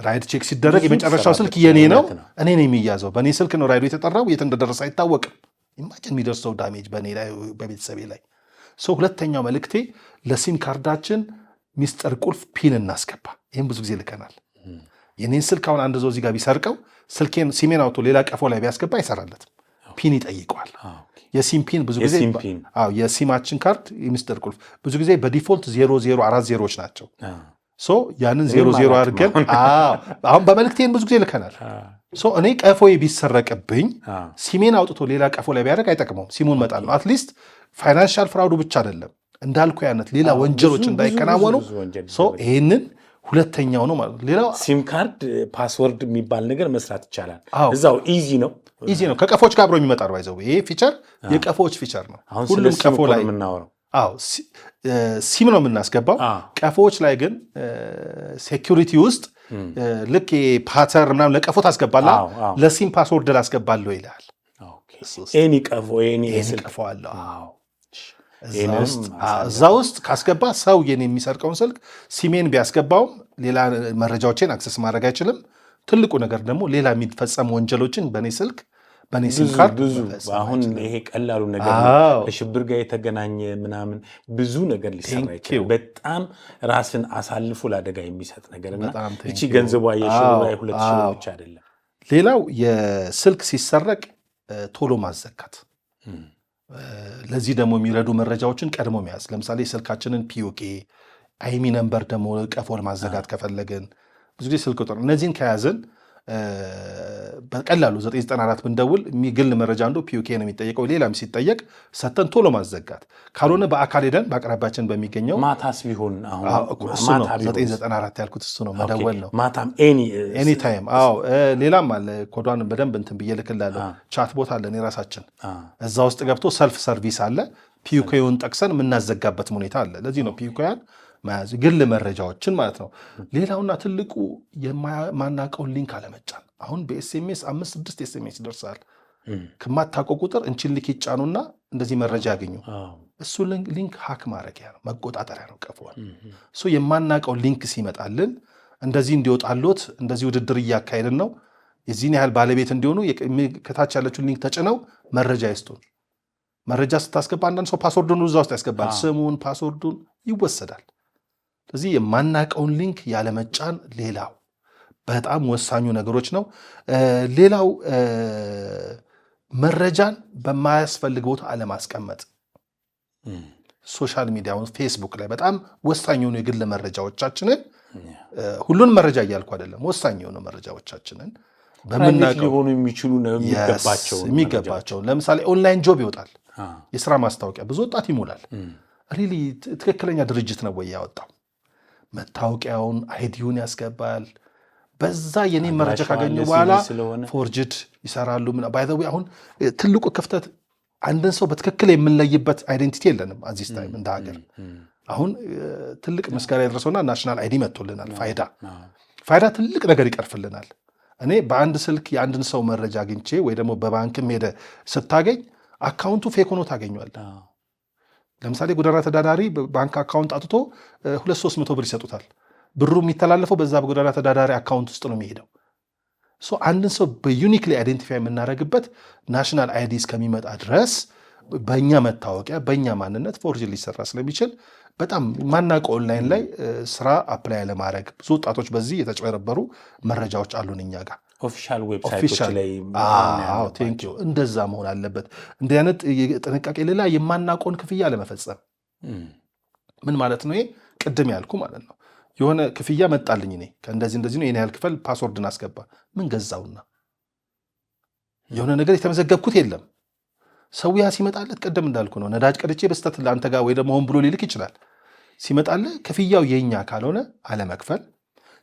ራይድ check ሲደረግ የመጨረሻው ስልክ የኔ ነው፣ እኔ ነው የሚያዘው። በእኔ ስልክ ነው ራይዱ የተጠራው፣ የት እንደደረሰ አይታወቅም። Imagine የሚደርሰው damage በእኔ ላይ፣ በቤተሰቤ ላይ። So ሁለተኛው መልእክቴ ለሲም ካርዳችን ሚስጥር ቁልፍ PIN እናስገባ። ይህም ብዙ ጊዜ ልከናል። የኔን ስልክ አሁን አንድ ሰው እዚህ ጋር ቢሰርቀው ስልኬን ሲሜን አውጥቶ ሌላ ቀፎ ላይ ቢያስገባ አይሰራለትም። PIN ይጠይቀዋል። የሲም PIN ብዙ ጊዜ፣ አዎ፣ የሲማችን ካርድ የሚስጥር ቁልፍ ብዙ ጊዜ በ default 0 0 4 ዜሮች ናቸው። So ያንን 00 አድርገን አሁን በመልእክቴን ብዙ ጊዜ ልከናል። So እኔ ቀፎዬ ቢሰረቅብኝ ሲሜን አውጥቶ ሌላ ቀፎ ላይ ቢያደርግ አይጠቅመውም። ሲሙን መጣል ነው። At least financial fraud ኡ ብቻ አይደለም እንዳልኩ ያነት ሌላ ወንጀሎች እንዳይከናወኑ ይህንን ሁለተኛው ነው ማለት ነው። ሌላው ሲም ካርድ password የሚባል ነገር መስራት ይቻላል። እዛው easy ነው። Easy ነው። ከቀፎች ጋር አብሮ የሚመጣ ነው። By the way ይሄ feature የቀፎች feature ነው። ሁሉም ቀፎ ላይ የምናወራው አዎ ሲም ነው የምናስገባው። ቀፎዎች ላይ ግን security ውስጥ ልክ pattern ምናምን ለቀፎ ታስገባላ፣ ለሲም password ላስገባለሁ ይልሃል። Any ቀፎ any ቀፎ አለው። እዛ ውስጥ ካስገባ ሰው የኔ የሚሰርቀውን ስልክ ሲሜን ቢያስገባውም ሌላ መረጃዎችን access ማድረግ አይችልም። ትልቁ ነገር ደግሞ ሌላ የሚፈጸሙ ወንጀሎችን በእኔ ስልክ፣ በእኔ ሲም ካርድ ብዙ አሁን ይሄ ቀላሉ ነገር ከሽብር ጋር የተገናኘ ምናምን ብዙ ነገር ሊሰራ ይችላል። በጣም ራስን አሳልፎ ለአደጋ የሚሰጥ ነገር እና ይቺ ገንዘቧ የሺህ ብር 2,000 ብር ብቻ አይደለም። ሌላው የስልክ ሲሰረቅ ቶሎ ማዘጋት። ለዚህ ደግሞ የሚረዱ መረጃዎችን ቀድሞ መያዝ። ለምሳሌ ስልካችንን PUK፣ IMEI number ደግሞ ቀፎ ለማዘጋት ከፈለግን ብዙ ጊዜ ስልክ ቁጥር፣ እነዚህን ከያዝን በቀላሉ 994 ብንደውል የሚግል መረጃ አንዱ PUK ነው የሚጠየቀው። ሌላም ሲጠየቅ ሰተን ቶሎ ማዘጋት፣ ካልሆነ በአካል ሄደን በአቅራቢያችን በሚገኘው ማታስ ቢሆን? እሱ ነው 994 ያልኩት፣ እሱ ነው መደወል ነው። ማታም Any time። አዎ፣ ሌላም አለ። ኮዷን በደንብ እንትን ብዬ እልክልሃለሁ። Chat bot አለን የራሳችን፣ እዛ ውስጥ ገብቶ self service አለ። PUK ውን ጠቅሰን የምናዘጋበትም ሁኔታ አለ። ለዚህ ነው PUK ያን መያዝ፣ ግል መረጃዎችን ማለት ነው። ሌላውና ትልቁ የማናውቀውን link አለመጫን። አሁን በ SMS አምስት ስድስት SMS ይደርሳል። ከማታውቀው ቁጥር እንችን link ይጫኑና እንደዚህ መረጃ ያገኙ። እሱ link hack ማድረጊያ ነው፣ መቆጣጠሪያ ነው ቀፎን። እሱ የማናውቀው link ሲመጣልን እንደዚህ እንዲወጣሎት እንደዚህ ውድድር እያካሄድን ነው፣ የዚህን ያህል ባለቤት እንዲሆኑ ከታች ያለችውን link ተጭነው መረጃ ይስጡን። መረጃ ስታስገባ አንዳንድ ሰው password ኡን እዛ ውስጥ ያስገባል። ስሙን፣ password ኡን ይወሰዳል። ስለዚህ የማናውቀውን link ያለመጫን ሌላው በጣም ወሳኙ ነገሮች ነው። ሌላው መረጃን በማያስፈልግ ቦታ አለማስቀመጥ። Social media ውን ፌስቡክ ላይ በጣም ወሳኝ የሆኑ የግል መረጃዎቻችንን፣ ሁሉን መረጃ እያልኩ አይደለም፣ ወሳኝ የሆኑ መረጃዎቻችንን በምናውቀው ሊሆኑ የሚችሉ የሚገባቸው የሚገባቸው፣ ለምሳሌ online job ይወጣል፣ የስራ ማስታወቂያ ብዙ ወጣት ይሞላል። Really ትክክለኛ ድርጅት ነው ወይ ያወጣው? መታወቂያውን ID ውን ያስገባል። በዛ የኔ መረጃ ካገኙ በኋላ forged ይሰራሉ። By the way አሁን ትልቁ ክፍተት አንድን ሰው በትክክል የምንለይበት identity የለንም at this time እንደ ሀገር። አሁን ትልቅ ምስጋና የደረሰውና national ID መጥቶልናል። ፋይዳ፣ ፋይዳ ትልቅ ነገር ይቀርፍልናል። እኔ በአንድ ስልክ የአንድን ሰው መረጃ አግኝቼ ወይ ደግሞ በባንክም ሄደ ስታገኝ account ኡ fake ሆኖ ታገኘዋለህ። ለምሳሌ ጎዳና ተዳዳሪ ባንክ account አውጥቶ 200-300 ብር ይሰጡታል። ብሩ የሚተላለፈው በዛ በጎዳና ተዳዳሪ account ውስጥ ነው የሚሄደው። አንድን ሰው በ uniquely identify የምናደርግበት national ID እስከሚመጣ ድረስ በእኛ መታወቂያ በእኛ ማንነት forge ሊሰራ ስለሚችል በጣም ማናውቀው ኦንላይን ላይ ስራ apply ለማድረግ ብዙ ወጣቶች በዚህ የተጭበረበሩ መረጃዎች አሉን እኛ ጋር። Official website ኦች ላይ። Thank you፣ እንደዛ መሆን አለበት። እንዲህ አይነት ጥንቃቄ። ሌላ የማናውቀውን ክፍያ አለመፈጸም። ምን ማለት ነው? ይሄ ቅድም ያልኩ ማለት ነው። የሆነ ክፍያ መጣልኝ፣ እኔ ከእንደዚህ እንደዚህ ነው፣ የኔ ያህል ክፈል፣ password ን አስገባ። ምን ገዛውና? የሆነ ነገር የተመዘገብኩት የለም። ሰው ያ ሲመጣለት ቅድም እንዳልኩ ነው። ነዳጅ ቀድቼ በስተት ለአንተ ጋር ወይ ደግሞ ሆን ብሎ ሊልክ ይችላል። ሲመጣልህ ክፍያው የኛ ካልሆነ አለመክፈል።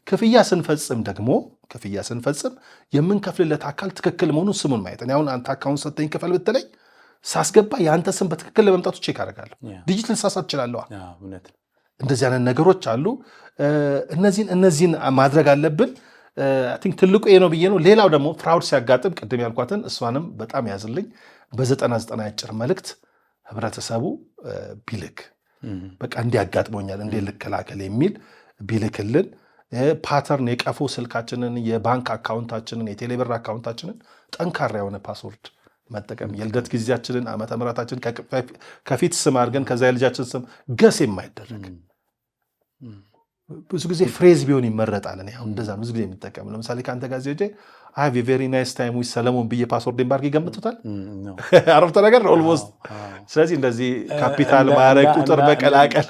ክፍያ ስንፈጽም ደግሞ ክፍያ ስንፈጽም የምንከፍልለት አካል ትክክል መሆኑን ስሙን ማየት። እኔ አሁን አንተ account ሰጠኝ ክፈል ብትለኝ ሳስገባ የአንተ ስም በትክክል ለመምጣቱ check አደርጋለሁ። Digit ልሳሳት እችላለሁ። እንደዚህ አይነት ነገሮች አሉ። እነዚህን ማድረግ አለብን። I think ትልቁ ይሄ ነው ብዬ ነው። ሌላው ደግሞ fraud ሲያጋጥም ቅድም ያልኳትን እሷንም በጣም ያዝልኝ፣ በ9090 አጭር መልእክት ህብረተሰቡ ቢልክ፣ በቃ እንዲህ አጋጥሞኛል እንዴት ልከላከል የሚል ቢልክልን፣ pattern የቀፎ ስልካችንን፣ የባንክ account ኣችንን፣ የቴሌብር account ኣችንን ጠንካራ የሆነ password መጠቀም፣ የልደት ጊዜያችንን፣ ዓመተ ምሕረታችን ከፊት ስም አድርገን ከዛ የልጃችን ስም guess የማይደረግ፣ ብዙ ጊዜ phrase ቢሆን ይመረጣል። እኔ አሁን እንደዛ ብዙ ጊዜ የምጠቀም፣ ለምሳሌ ከአንተ ጋር ሄጄ "I have very nice time with ሰለሞን" ብዬ password ባርግ ይገምቱታል። አረፍተ ነገር almost። ስለዚህ እንደዚህ ካፒታል ማድረግ፣ ቁጥር መቀላቀል።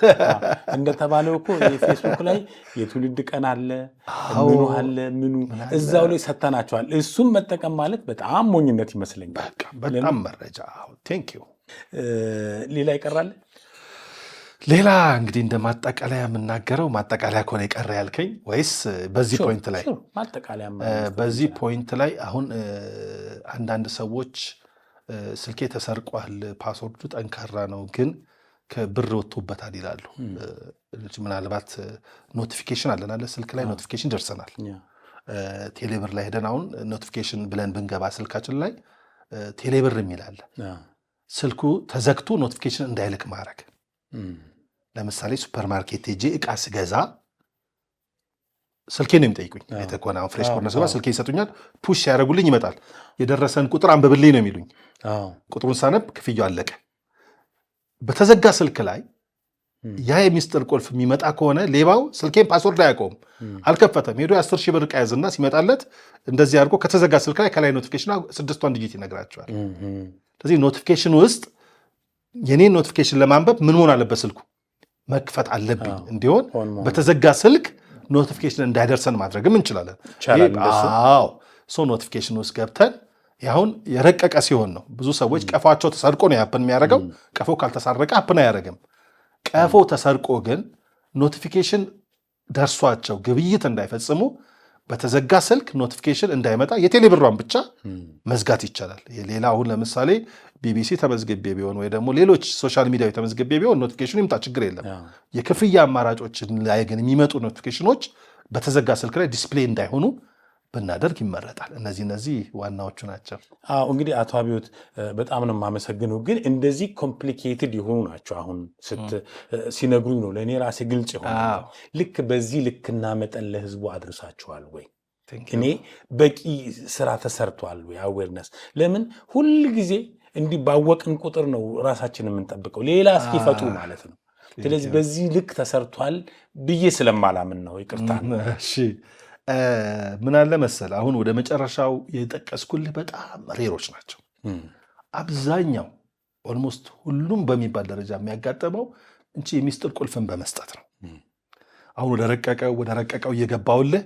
እንደተባለው እኮ የፌስቡክ ላይ የትውልድ ቀን አለ፣ ምኑ አለ፣ ምኑ እዛው ላይ ሰጥተናቸዋል። እሱም መጠቀም ማለት በጣም ሞኝነት ይመስለኛል። በጣም መረጃ፣ thank you። ሌላ ይቀራል? ሌላ እንግዲህ እንደ ማጠቃለያ የምናገረው፣ ማጠቃለያ ከሆነ የቀረ ያልከኝ ወይስ በዚህ point ላይ? በዚህ point ላይ አሁን አንዳንድ ሰዎች ስልኬ ተሰርቋል፣ password ኡ ጠንካራ ነው፣ ግን ከብር ወጥቶበታል ይላሉ። ምናልባት notification አለን አለ ስልክ ላይ notification ደርሰናል። ቴሌብር ላይ ሄደን አሁን notification ብለን ብንገባ ስልካችን ላይ ቴሌብር የሚል አለ። ስልኩ ተዘግቶ notification እንዳይልክ ማድረግ። ለምሳሌ ሱፐርማርኬት ሄጄ እቃ ስገዛ ስልኬን ነው የሚጠይቁኝ። አይተህ ከሆነ አሁን Fresh Corner ስገባ ስልኬ ይሰጡኛል። Push ሲያደርጉልኝ ይመጣል። የደረሰን ቁጥር አንብብልኝ ነው የሚሉኝ። ቁጥሩን ሳነብ ክፍያው አለቀ። በተዘጋ ስልክ ላይ ያ የሚስጥር ቁልፍ የሚመጣ ከሆነ ሌባው ስልኬን password አያውቀውም፣ አልከፈተም። ሄዶ የ10,000 ብር ዕቃ ያዝና ሲመጣለት እንደዚህ አድርጎ ከተዘጋ ስልክ ላይ ከላይ notification ስድስቷን digit ይነግራቸዋል። ስለዚህ notification ውስጥ የኔን notification ለማንበብ ምን መሆን አለበት? ስልኩ መክፈት አለብኝ እንዲሆን በተዘጋ ስልክ notification እንዳይደርሰን ማድረግም እንችላለን። አዎ፣ so notification ውስጥ ገብተን፣ አሁን የረቀቀ ሲሆን ነው። ብዙ ሰዎች ቀፏቸው ተሰርቆ ነው happen የሚያደርገው። ቀፎ ካልተሰረቀ happen አያደርግም። ቀፎ ተሰርቆ ግን notification ደርሷቸው ግብይት እንዳይፈጽሙ በተዘጋ ስልክ notification እንዳይመጣ የቴሌብሯን ብቻ መዝጋት ይቻላል። ሌላ አሁን ለምሳሌ ቢቢሲ ተመዝግቤ ቢሆን ወይ ደግሞ ሌሎች social media ተመዝግቤ ቢሆን notification ኑ ይምጣ፣ ችግር የለም። የክፍያ አማራጮችን ላይ ግን የሚመጡ notification ኖች በተዘጋ ስልክ ላይ display እንዳይሆኑ ብናደርግ ይመረጣል። እነዚህ ዋናዎቹ ናቸው። አዎ፣ እንግዲህ አቶ አብዮት በጣም ነው የማመሰግነው። ግን እንደዚህ complicated የሆኑ ናቸው። አሁን ሲነግሩኝ ነው ለእኔ ራሴ ግልጽ የሆነ። ልክ በዚህ ልክና መጠን ለህዝቡ አድርሳችኋል ወይ? እኔ በቂ ስራ ተሰርቷል ወይ? Awareness ለምን ሁል ጊዜ እንዲህ ባወቅን ቁጥር ነው ራሳችንን የምንጠብቀው፣ ሌላ እስኪፈጥሩ ማለት ነው። ስለዚህ በዚህ ልክ ተሰርቷል ብዬ ስለማላምን ነው። ይቅርታ። እሺ፣ ምን አለ መሰል፣ አሁን ወደ መጨረሻው የጠቀስኩልህ በጣም rare ኦች ናቸው። አብዛኛው almost ሁሉም በሚባል ደረጃ የሚያጋጥመው እንቺ የሚስጥር ቁልፍን በመስጠት ነው። አሁን ወደ ረቀቀው እየገባውልህ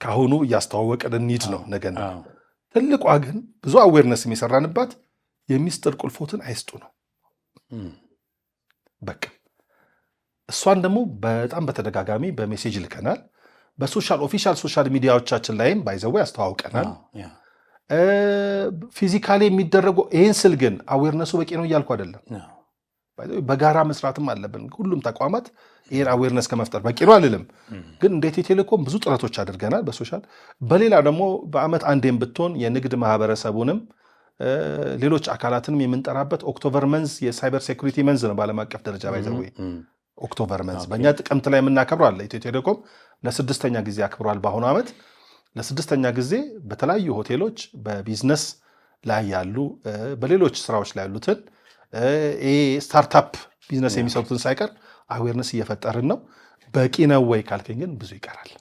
ከአሁኑ እያስተዋወቅን እንሂድ ነው ነገ። ትልቋ ግን ብዙ awareness የሚሰራንባት የሚስጥር ቁልፎትን አይስጡ ነው። በቃ እሷን ደግሞ በጣም በተደጋጋሚ በ message ልከናል። በ social official social media ዎቻችን ላይም by the way አስተዋውቀናል። Physically የሚደረጉ፣ ይህን ስል ግን awareness ኡ በቂ ነው እያልኩ አይደለም። በጋራ መስራትም አለብን። ሁሉም ተቋማት ይህን awareness ከመፍጠር በቂ ነው አልልም፣ ግን እንደ ኢትዮ ቴሌኮም ብዙ ጥረቶች አድርገናል በ social። በሌላ ደግሞ በዓመት አንዴም ብትሆን የንግድ ማህበረሰቡንም ሌሎች አካላትንም የምንጠራበት October month የ cyber security month ነው በዓለም አቀፍ ደረጃ by the way። October month በእኛ ጥቅምት ላይ የምናከብረው አለ። ኢትዮ ቴሌኮም ለስድስተኛ ጊዜ አክብሯል። በአሁኑ ዓመት ለስድስተኛ ጊዜ በተለያዩ ሆቴሎች በቢዝነስ ላይ ያሉ፣ በሌሎች ስራዎች ላይ ያሉትን፣ startup business የሚሰሩትን ሳይቀር awareness እየፈጠርን ነው። በቂ ነው ወይ ካልከኝ ግን ብዙ ይቀራል፣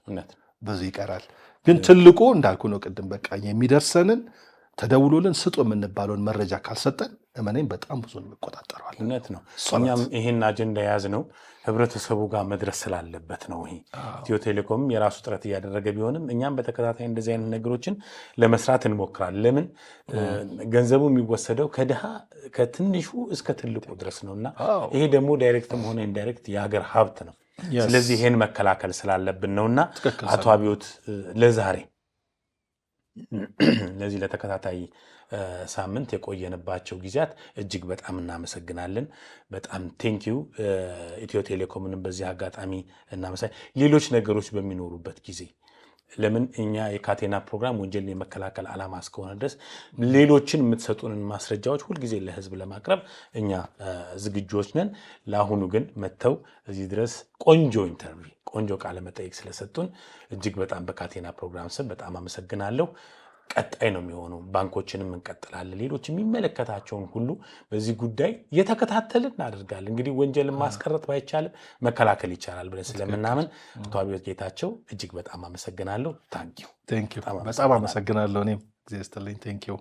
ብዙ ይቀራል። ግን ትልቁ እንዳልኩ ነው ቅድም፣ በቃ የሚደርሰንን ተደውሎልን ስጡ የምንባለውን መረጃ ካልሰጠን እመነኝ በጣም ብዙ እንቆጣጠረዋለን። እውነት ነው። እኛም ይሄን አጀንዳ የያዝነው ህብረተሰቡ ጋር መድረስ ስላለበት ነው። ይሄ ኢትዮ ቴሌኮም የራሱ ጥረት እያደረገ ቢሆንም እኛም በተከታታይ እንደዚህ አይነት ነገሮችን ለመስራት እንሞክራለን። ለምን ገንዘቡ የሚወሰደው ከድሃ ከትንሹ እስከ ትልቁ ድረስ ነው እና ይሄ ደግሞ direct ም ሆነ indirect የሀገር ሀብት ነው። ስለዚህ ይሄን መከላከል ስላለብን ነው እና አቶ አብዮት፣ ለዛሬ ለዚህ ለተከታታይ ሳምንት የቆየንባቸው ጊዜያት እጅግ በጣም እናመሰግናለን። በጣም thank you። ኢትዮ ቴሌኮምንም በዚህ አጋጣሚ እናመሰግናለን። ሌሎች ነገሮች በሚኖሩበት ጊዜ፣ ለምን እኛ የካቴና ፕሮግራም ወንጀልን የመከላከል ዓላማ እስከሆነ ድረስ ሌሎችን የምትሰጡንን ማስረጃዎች ሁልጊዜ ለሕዝብ ለማቅረብ እኛ ዝግጁዎች ነን። ለአሁኑ ግን መጥተው እዚህ ድረስ ቆንጆ interview፣ ቆንጆ ቃለ መጠይቅ ስለሰጡን እጅግ በጣም በካቴና ፕሮግራም ስም በጣም አመሰግናለሁ። ቀጣይ ነው የሚሆነው። ባንኮችንም እንቀጥላለን። ሌሎች የሚመለከታቸውን ሁሉ በዚህ ጉዳይ እየተከታተልን እናደርጋለን። እንግዲህ ወንጀልን ማስቀረት ባይቻልም መከላከል ይቻላል ብለን ስለምናምን አቶ አብዮት ጌታቸው እጅግ በጣም አመሰግናለሁ። Thank you። በጣም አመሰግናለሁ። እኔም እግዚአብሔር ይስጥልኝ። Thank you።